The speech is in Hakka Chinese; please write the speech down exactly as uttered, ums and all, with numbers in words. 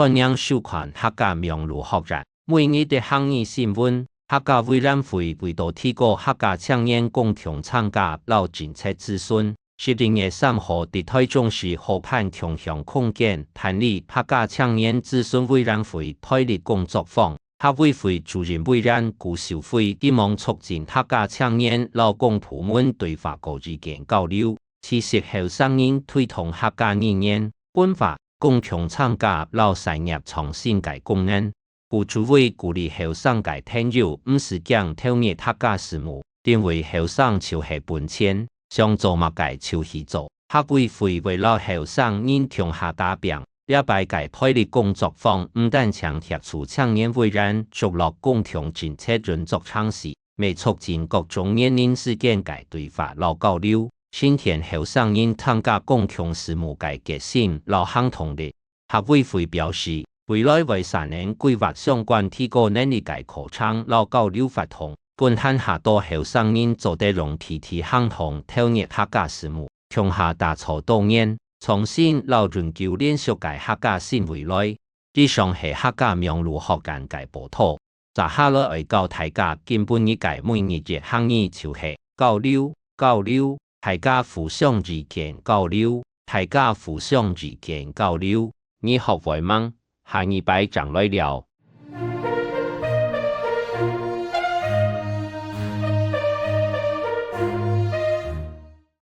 歡迎收看客家網路學院，每日个客語新聞。客家委員會為著提高客家青年共同參加摎政策諮詢，十二月三號佇台中市河畔共享空間辦理客家青年諮詢委員會代理工作坊。客委會主任委員古秀妃希望促進客家青年摎公部門對話過意見交流，支持後生人推動客家語言、文化、 共同參加摎產業創新个功能。古主委鼓勵後生个朋友毋使驚投入客家事務，因為後生就係本錢，想做麼个就去做。客委會會摎後生人共下打拚，這擺个代理工作坊毋單淨協助青年委員熟絡共同政策運作程序，乜促進各種年齡之間个對話摎交流，增添後生人參加共同事務个決心摎行動力。 客委會表示，未來會三年規劃相關提高能力个課程摎交流活動，分還較多後生人做得用具體行動投入客家事務，共下打造多元、創新摎永久連續个客家新未來。以上係客家網路學院个報導。接下來愛教大家今晡日个每日一客語就係交流，交流，大家互相意見交流，大家互相意見交流。你學會吂？下二擺正來尞。